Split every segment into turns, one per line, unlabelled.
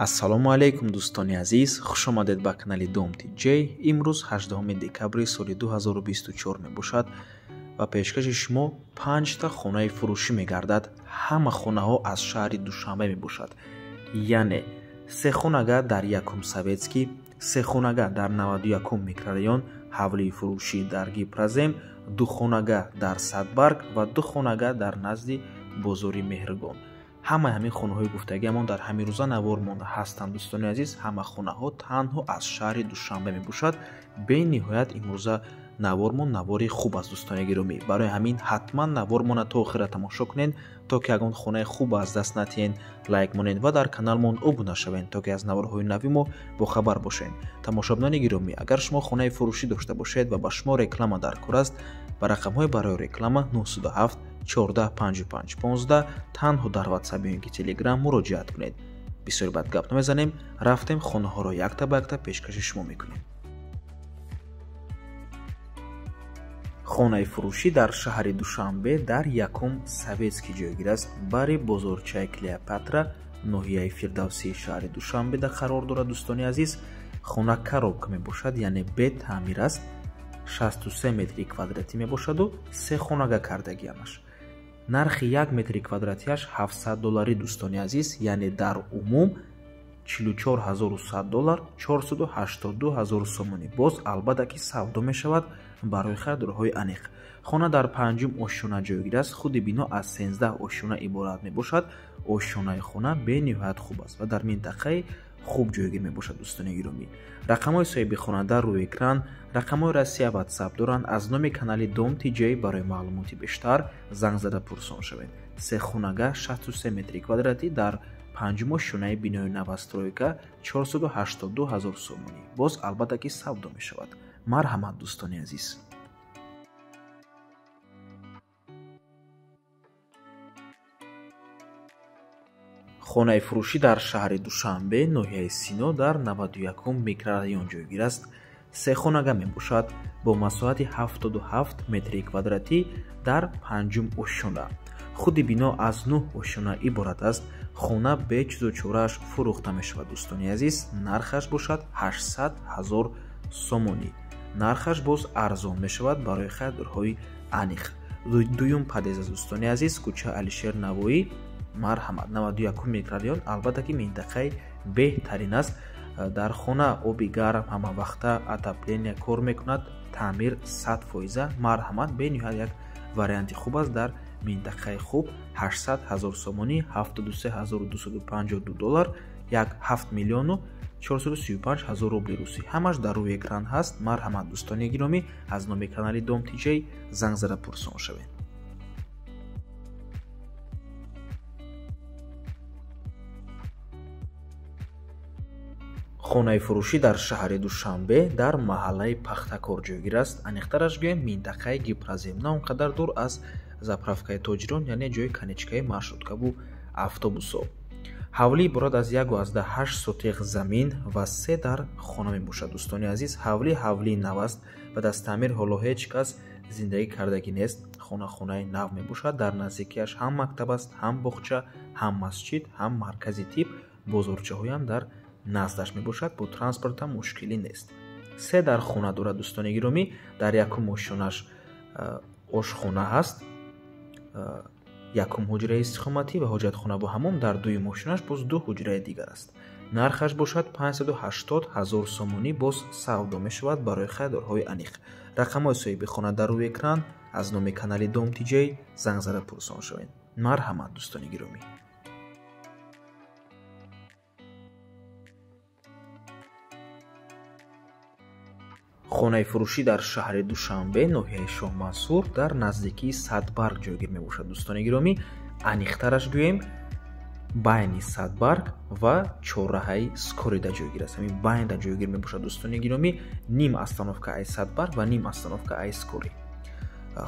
Ассалому алайкум дӯстони азиз, хуш омадед ба канали Дом TJ. Имрӯз 18 декабри соли 2024 мебошад ва пешкаши шумо 5та хонаи фурӯшӣ мегардад. Ҳама хонаҳо аз шаҳри Душанбе мебошад. Яъне се хонага дар якум Советский, се хонага дар 91 микрорайон, ҳавлии фурӯшӣ дар Гипрозем, ду хонага дар Садбарг ва ду хонага дар назди бозори Меҳргон. Ҳамаи ҳамин хонаҳои гуфтагиамон дар ҳамин рӯза навор монда ҳастанд дӯстони азиз. Ҳама хонаҳо танҳо аз шаҳри Душанбе мебошад. Бениҳоят имрӯза навормон навори хуб аст дӯстони гиромӣ. Барои ҳамин ҳатман навормона то охира тамошо кунед, то ки ягон хонаи хуб аз даст натиҳед, лайк монед ва дар каналмон обуна шавед, то ки аз наворҳои нави мо бохабар бошед. Тамошобинони гиромӣ, агар шумо хонаи фурӯшӣ дошта бошед ва ба шумо реклама дар кор аст, ба рақамҳои барои реклама 907 14 55 15 танҳо дар WhatsApp ё ин ки Telegram муроҷиат кунед. Бисёр бад гап намезанем, рафтем хонаҳоро якта ба якта пешкаши шумо мекунем. Хонаи фурӯшӣ дар шаҳри Душанбе дар якум Советский ҷойгир аст. Бари бозорчаи Клеопатра, ноҳияи Фирдавсии шаҳри Душанбеда қарор дорад дӯстони азиз. Хона коробка мебошад, яъне бетаъмир аст. 63 метри квадратӣ мебошаду се хонага кардагиамаш. Нархи 1 метри квадратиаш $700 дӯстони азиз, яъне дар умум $44100, 482 000 сомонӣ. Боз албатта ки савдо мешавад барои харидорҳои аниқ. Хона дар панҷум ошёна ҷойгир аст. Худи бино аз 13 ошёна иборат мебошад. Ошёнаи хона бениҳоят хуб аст ва дар минтақаи хуб ҷойгир мебошад дӯстони гиромӣ. Рақамҳои соҳиби хона дар рӯи экран, рақамҳои Россия WhatsApp доранд. Аз номи канали Дом TJ барои маълумоти бештар занг зада пурсон шавед. Се хонага 63 метри квадратӣ дар панҷум ошёнаи бинои новостройка 482 000 сомонӣ. Боз албатта ки савдо мешавад. Марҳамат дӯстони азиз. Хонаи фурӯшӣ дар шаҳри Душанбе, ноҳияи Сино, дар 91 микрорайон ҷойгир аст. Се хонага мебошад бо масоҳати 77 метри квадратӣ дар панҷум ошёна. Худи бино аз 9 ошёна иборат аст. Хона бе чизу чорааш фурӯхта мешавад дӯстони азиз. Нархаш бошад 800 000 сомонӣ. Нархаш боз арзон мешавад барои харидорҳои аниқ. Дуюм подъезд аст дӯстони азиз, кӯча Алишер Навоӣ. Марҳамат, 91 микрорайон албатта ки минтақаи беҳтарин аст. Дар хона оби гарм ҳамавақта, отопление кор мекунад, таъмир 100%. Марҳамат, бениҳоят як варианти хуб аст дар минтақаи хуб. 800 000 сомонӣ, $73252, як 7 миллиону 435 000 рубли русӣ. Ҳамаш дар рӯи экран ҳаст. Марҳамат дӯстони гиромӣ, аз номи канали Дом TJ занг зада пурсон шавед. Хонаи фурӯшӣ дар шаҳри Душанбе дар маҳаллаи Пахтакор ҷойгир аст. Аниқтараш гӯем, минтақаи Гипрозем, на он қадар дур аз заправкаи Тоҷирон, яъне ҷои конечкаи маршруткаву автобусҳо. Ҳавлӣ иборат аз 1,8 сотиқ замин ва се дар хона мебошад дӯстони азиз. Ҳавлӣ ҳавлии нав аст ва дар таъмир ҳоло ҳеҷ кас зиндагӣ кардагӣ нест. Хона хонаи нав мебошад. Дар наздикиаш ҳам мактаб аст, ҳам боғча, ҳам масҷид, ҳам маркази тиб, бозорчаҳоям дар наздаш мебошад. Бо транспортам мушкилӣ нест. Се дар хона дорад дӯстони гиромӣ. Дар якум ошёнаш ошхона ҳаст, якум ҳуҷраи истиқоматӣ ва ҳоҷатхона бо ҳамом. Дар дуюм ошёнаш боз ду ҳуҷраи дигар аст. Нархаш бошад 580 000 сомонӣ, боз савдо мешавад барои харидорҳои аниқ. Рақамҳои соҳиби хона дар рӯи экран, аз номи канали Дом TJ занг зада пурсон шавед. Марҳамат дӯстони гиромӣ. Хонаи фурӯшӣ дар шаҳри Душанбе, ноҳияи Шоҳмансур, дар наздикии Садбарг ҷойгир мебошад дӯстони гиромӣ. Аниқтараш гӯем, байни Садбарг ва чорраҳаи Скорида ҷойгир аст. Ҳамин байнда ҷойгир мебошад дӯстони гиромӣ. Ним остановка ай Садбарг ва ним остановка ай Скори.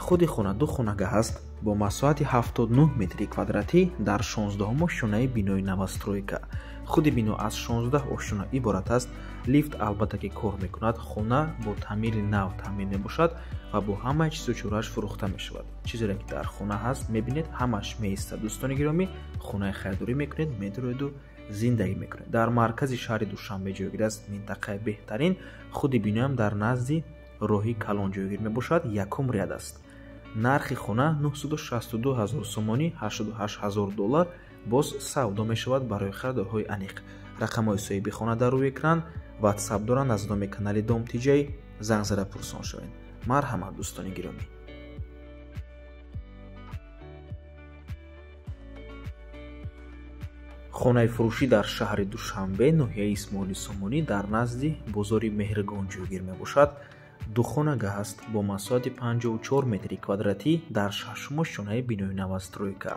Худи хона ду хонага ҳаст бо масоҳати 79 метри квадратӣ дар 16 ошёнаи бинои новостройка. Худи бино аз 16 ошёна иборат аст. Лифт албатта ки кор мекунад. Хона бо таъмири нав таъмин мебошад ва бо ҳамаи чизу чорааш фурӯхта мешавад. Чизере ки дар хона ҳаст, мебинед, ҳамаш меистад дӯстони гиромӣ. Хонаи харидорӣ мекунед, медуроеду Зиндагӣ мекунед. Дар маркази шаҳри Душанбе ҷойгир аст, минтақаи беҳтарин. Худи биноам дар назди роҳи калон ҷойгир мебошад, якум ряд аст. Нархи хона 962 ҳазор сомонӣ, 88 ҳазор доллар боз савдо мешавад барои харидорҳои аниқ. Рақамҳои соҳиби хона дар рӯи экран, WhatsApp доранд, аз номи канали Дом ТЖ занг зада пурсон шавед. Марҳамат, дӯстони гиромӣ. Хонаи фурӯшӣ дар шаҳри Душанбе, ноҳияи Исмоили Сомонӣ, дар назди бозори Меҳргон ҷойгир мебошад. Духонагаҳ аст бо масоҳати 54 метри квадратӣ дар шашум ошёнаи бинои новостройка.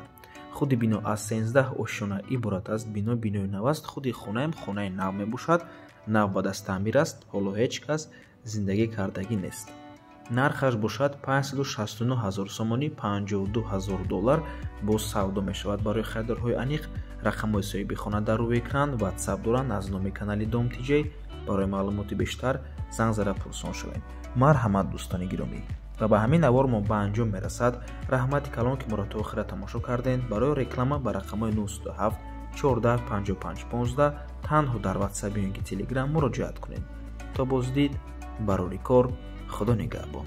Худи бино аз 13 ошёна иборат аст. Бино бинои нав аст, худи хонаам хонаи нав мебошад. Нав ба даст таъмир аст, ҳоло ҳеҷ кас зиндагӣ кардагӣ нест. Нархаш бошад 569 ҳазор сомонӣ, 52 ҳазор доллар боз савдо мешавад барои харидорҳои аниқ. Рақамҳои соҳиби хона дар рӯи экран, WhatsApp доранд, аз номи канали Дом ТЖ. Барои маълумоти бештар занг зада пурсон шавед. Марҳамат, дӯстони гиромӣ. Ва ба ҳамин навор мо ба анҷом мерасад. Раҳмати калон, ки моро то охира тамошо кардед. Барои реклама ба рақамҳои 907 14 55 15 танҳо дар WhatsApp ё ин ки Telegram муроҷиат кунед. То боздид, барори кор, Худо нигаҳбон.